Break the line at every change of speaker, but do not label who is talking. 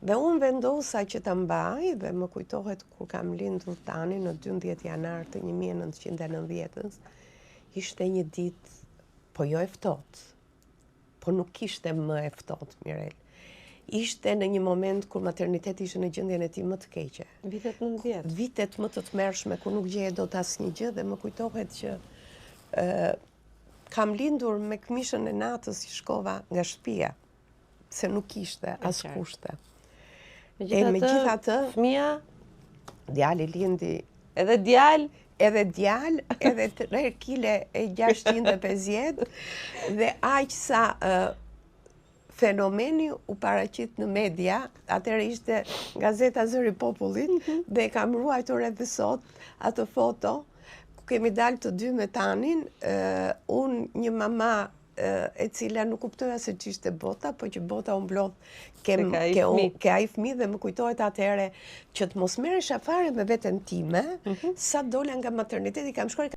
Dhe unë vendosa që ta mbaj dhe më kujtohet kur kam lindur Tanin në 12 janar të 1990-ës, ishte një ditë, po jo e ftohtë, po nuk ishte më e ftohtë, Mirel. Ishte në një moment kur materniteti ishte në gjendjen e tij më të keqe.
Vitet 90.
Vitet më të tmerrshme kur nuk gjeje dot asnjë gjë dhe më kujtohet që ë kam lindur me këmishën e natës që shkova nga shtëpia, se nuk kishte as kushte.
E megjithatë, fëmija
djali lindi
edhe djalë,
edhe djalë, edhe 3 kile e 650 dhe aq sa uh, fenomeni u paraqit në media, atëherë ishte gazeta Zëri i Popullit mm -hmm. dhe e kam ruajtur edhe sot atë foto ku kemi dalë të dy me Tanin, uh, unë një mama e cila nuk kuptoja se ç'ishte bota, po që bota u mblodh ke, ke, ke ai fëmijë dhe më kujtohet atëherë që të mos merresha fare me veten time, mm -hmm. sa dola nga materniteti, kam shkuar.